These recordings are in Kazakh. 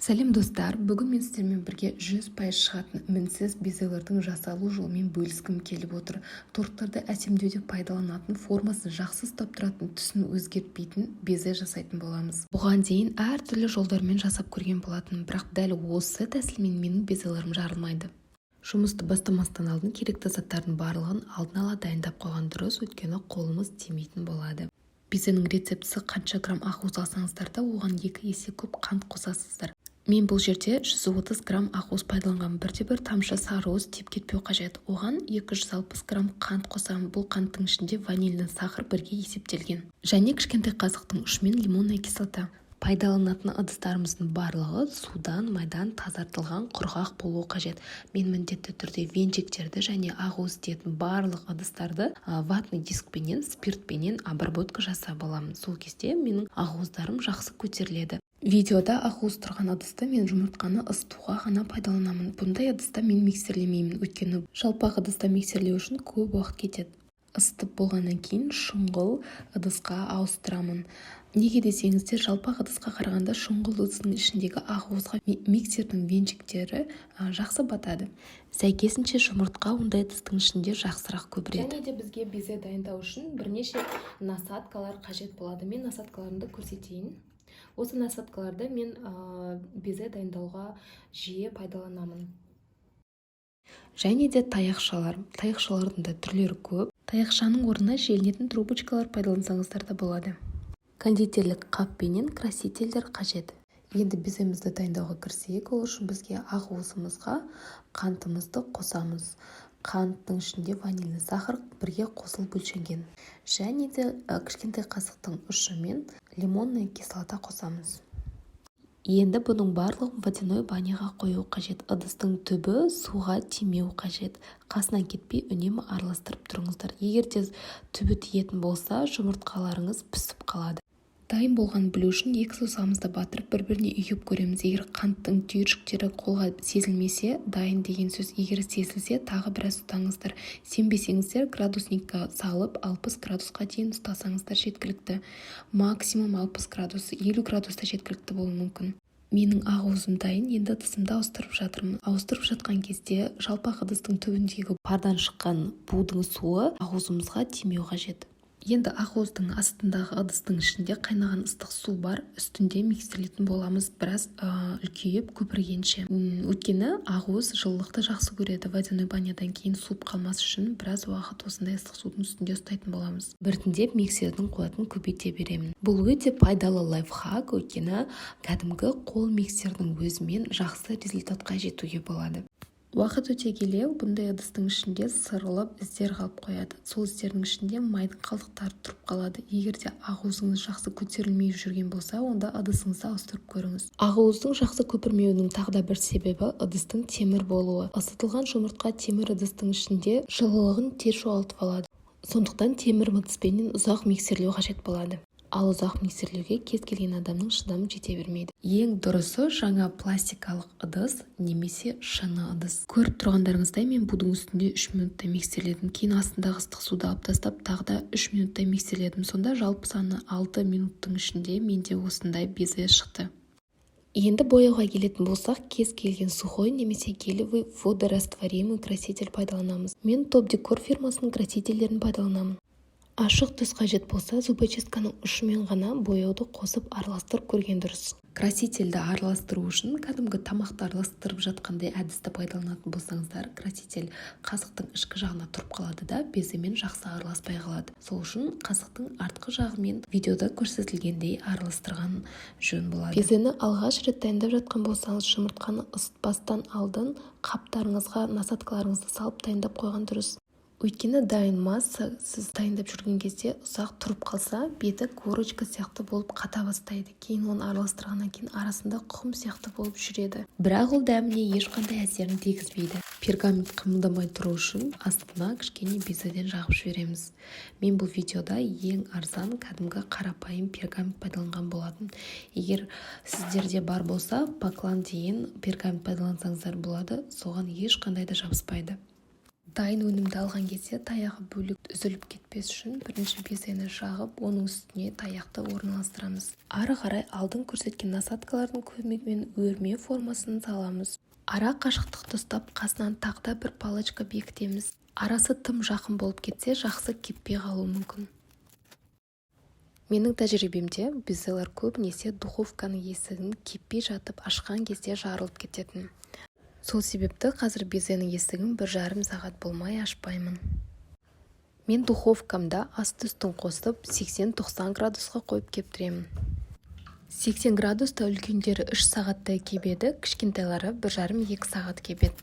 Сәлем, достар! Бүгін мен сіздермен бірге 100% шығатын мінсіз безелердің жасалу жолымен бөліскім келіп отыр. Торттарды әсемдеуде пайдаланатын, формасын жақсы ұстап тұратын, түсін өзгертпейтін безе жасайтын боламыз. Бұған дейін әртүрлі жолдармен жасап көрген болатын, бірақ дәл осы тәсілмен менің безелерім жарылмайды. Жұмысты бастамастан алдын керекті заттардың барлығын алдын ала дайындап қойған дұрыс, өйткені қолымыз тимейтін болады. Безенің рецептісі: қанша грамм ақуыз алсаңыздар да, оған 2 есе көп қант қосасыздар. Мен бұл жерде 130 грамм ақуыз пайдаланғанмын, бірде-бір тамшы сарыуыз тиіп кетпеу қажет. Оған 260 грамм қант қосамын. Бұл қанттың ішінде ванильный сахар бірге есептелген және кішкентай қасықтың ұшымен лимонная кислота. Пайдаланатын ыдыстарымыздың барлығы судан, майдан тазартылған, құрғақ болуы қажет. Мен міндетті түрде венчиктерді және ақуыз тиетін барлық ыдыстарды ватный дискпенен, спиртпенен обработка жасап аламын. Сол кезде менің ақуыздарым жақсы көтеріледі. Видеода ақуыз тұрған ыдысты мен жұмыртқаны ысытуға ғана пайдаланамын. Бұндай ыдыста мен миксерлемеймін, өйткені жалпақ ыдыста миксерлеу үшін көп уақыт кетеді. Ысытып болғаннан кейін шұңғыл ыдысқа ауыстырамын. Неге десеңіздер, жалпақ ыдысқа қарағанда шұңғыл ыдыстың ішіндегі ақуызға миксердің венчиктері жақсы батады. Сәйкесінше, жұмыртқа ондай ыдыстың ішінде жақсырақ көпіреді. Және де бізге безе дайындау үшін бірнеше насадкалар қажет болады. Мен насадкаларымды көрсетейін. Осы насадкаларды мен безе дайындауға жиі пайдаланамын. Және де таяқшалар. Таяқшалардың да түрлері көп. Таяқшаның орнына желінетін трубочкалар пайдалансаңыздар да болады. Кондитерлік қап пенен красительдер қажет. Енді беземізді дайындауға кірісейік. Ол үшін бізге ақуызымызға қантымызды қосамыз. Қанттың ішінде ванильный сахар бірге қосылып өлшенген. Және де кішкентай қасықтың ұшымен лимонная кислота қосамыз. Енді бұның барлығын водяной баняға қою қажет. Ыдыстың түбі суға тимеу қажет. Қасынан кетпей, үнемі араластырып тұрыңыздар. Егер де түбі тиетін болса, жұмыртқаларыңыз пісіп қалады. Дайын болғанын білу үшін екі саусағымызды батырып, бір-біріне үйіп көреміз. Егер қанттың түйіршіктері қолға сезілмесе, дайын деген сөз. Егер сезілсе, тағы біраз ұстаңыздар. Сенбесеңіздер, градусникке салып, 60 градусқа дейін ұстасаңыздар, жеткілікті. Максимум 60 градус, 50 градуста жеткілікті болуы мүмкін. Менің ақуызым дайын. Енді ыдысымды ауыстырып жатырмын. Ауыстырып жатқан кезде жалпақ ыдыстың түбіндегі пардан шыққан будың суы ақуызымызға тимеу қажет. Енді ақуыздың астындағы ыдыстың ішінде қайнаған ыстық су бар, үстінде миксерлейтін боламыз біраз үлкейіп көпіргенше. Өйткені ақуыз жылылықты жақсы көреді. Водяной банядан кейін суып қалмас үшін біраз уақыт осындай ыстық судың үстінде ұстайтын боламыз. Біртіндеп миксердің қуатын көбейте беремін. Бұл өте пайдалы лайфхак, өйткені кәдімгі қол миксердің өзімен жақсы результатқа жетуге болады. Уақыт өте келе бұндай ыдыстың ішінде сырылып, іздер қалып қояды. Сол іздердің ішінде майдың қалдықтары тұрып қалады. Егер де ақуызыңыз жақсы көтерілмей жүрген болса, онда ыдысыңызды ауыстырып көріңіз. Ақуыздың жақсы көпірмеуінің тағы да бір себебі – ыдыстың темір болуы. Ысытылған жұмыртқа темір ыдыстың ішінде жылылығын тез жоғалтып алады. Сондықтан темір ыдыспенен ұзақ миксерлеу қажет болады. Ал ұзақ миксерлеуге кез келген адамның шыдамы жете бермейді. Ең дұрысы – жаңа пластикалық ыдыс немесе шыны ыдыс. Көріп тұрғандарыңыздай, мен будың үстінде 3 минуттай миксерледім. Кейін астындағы ыстық суды алып тастап, тағы да 3 минуттай миксерледім. Сонда жалпы саны 6 минуттың ішінде менде осындай безе шықты. Енді бояуға келетін болсақ, кез келген сухой немесе гелевый водорастворимый краситель пайдаланамыз. Мен Топ Декор фирмасының красительдерін пайдаланамын. Ашық түс қажет болса, зубочистканың ұшымен ғана бояуды қосып, араластырып көрген дұрыс. Красительді араластыру үшін кәдімгі тамақты араластырып жатқандай әдісті пайдаланатын болсаңыздар, краситель қасықтың ішкі жағына тұрып қалады да, беземен жақсы араласпай қалады. Сол үшін қасықтың артқы жағымен видеода көрсетілгендей араластырған жөн болады. Безені алғаш рет дайындап жатқан болсаңыз, жұмыртқаны ысытпастан алдын қаптарыңызға насадкаларыңызды салып, дайындап қойған дұрыс. Өйткені дайын масса сіз дайындап жүрген кезде ұзақ тұрып қалса, беті корочка сияқты болып қата бастайды. Кейін оны араластырғаннан кейін арасында құм сияқты болып жүреді, бірақ ол дәміне ешқандай әсерін тигізбейді. Пергамент қимылдамай тұру үшін астына кішкене безеден жағып жібереміз. Мен бұл видеода ең арзан, кәдімгі қарапайым пергамент пайдаланған болатын. Егер сіздерде бар болса, баклан деген пергамент пайдалансаңыздар болады, соған ешқандай да жабыспайды. Дайын өнімді алған кезде таяғы бөлек үзіліп кетпес үшін бірінші безені жағып, оның үстіне таяқты орналастырамыз. Ары қарай алдын көрсеткен насадкалардың көмегімен өрме формасын саламыз. Ара қашықтықты ұстап, қасынан тағы да бір палочка бекітеміз. Арасы тым жақын болып кетсе, жақсы кеппей қалуы мүмкін. Менің тәжірибемде безелар көбінесе духовканың есігін кеппей жатып ашқан кезде жарылып кететін. Сол себепті қазір безенің есігін 1,5 сағат болмай ашпаймын. Мен духовкамда асты үстін қосып, 80-90 градусқа қойып кептіремін. 80 градуста үлкендері 3 сағаттай кебеді, кішкентайлары 1,5-2 сағат кебеді.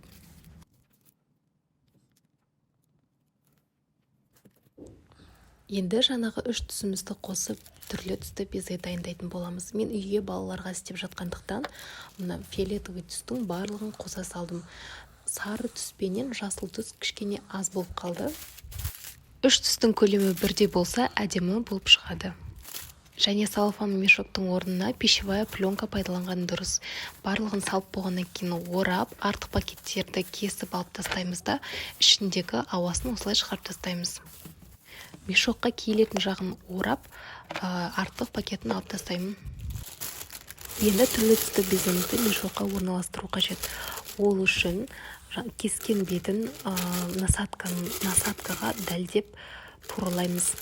Енді жаңағы үш түсімізді қосып, түрлі түсті безе дайындайтын боламыз. Мен үйге балаларға істеп жатқандықтан, мына фиолетовый түстің барлығын қоса салдым. Сары түспенен жасыл түс кішкене аз болып қалды. Үш түстің көлемі бірдей болса, әдемі болып шығады. Және целлофан мешоктың орнына пищевая пленка пайдаланған дұрыс. Барлығын салып болғаннан кейін орап, артық пакеттерді кесіп алып тастаймыз да, ішіндегі ауасын осылай шығарып тастаймыз. Мешокқа киілетін жағын орап, артық пакетін алып тастаймын. Енді түрлі түсті беземізді мешокқа орналастыру қажет. Ол үшін кескен бетін насадкаға дәлдеп туралаймыз.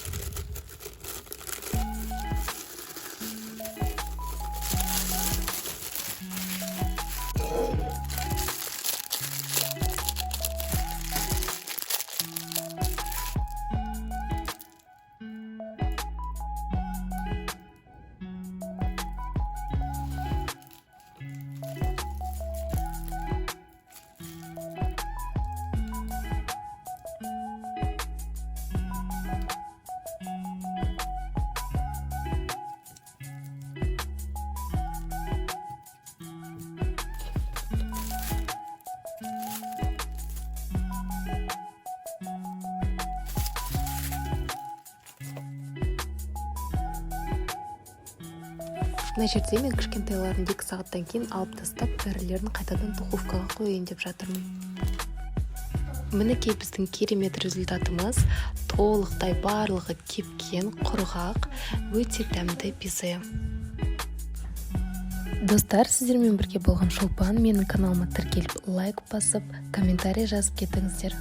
Мына жерде мен кішкентайларын 2 сағаттан кейін алып тастап, ірілерін қайтадан духовкаға қояйын деп жатырмын. Мінекей, біздің керемет результатымыз: толықтай барлығы кепкен, құрғақ, өте дәмді безе. Достар, сіздермен бірге болған Шолпан. Менің каналыма тіркеліп, лайк басып, комментарий жазып кетіңіздер.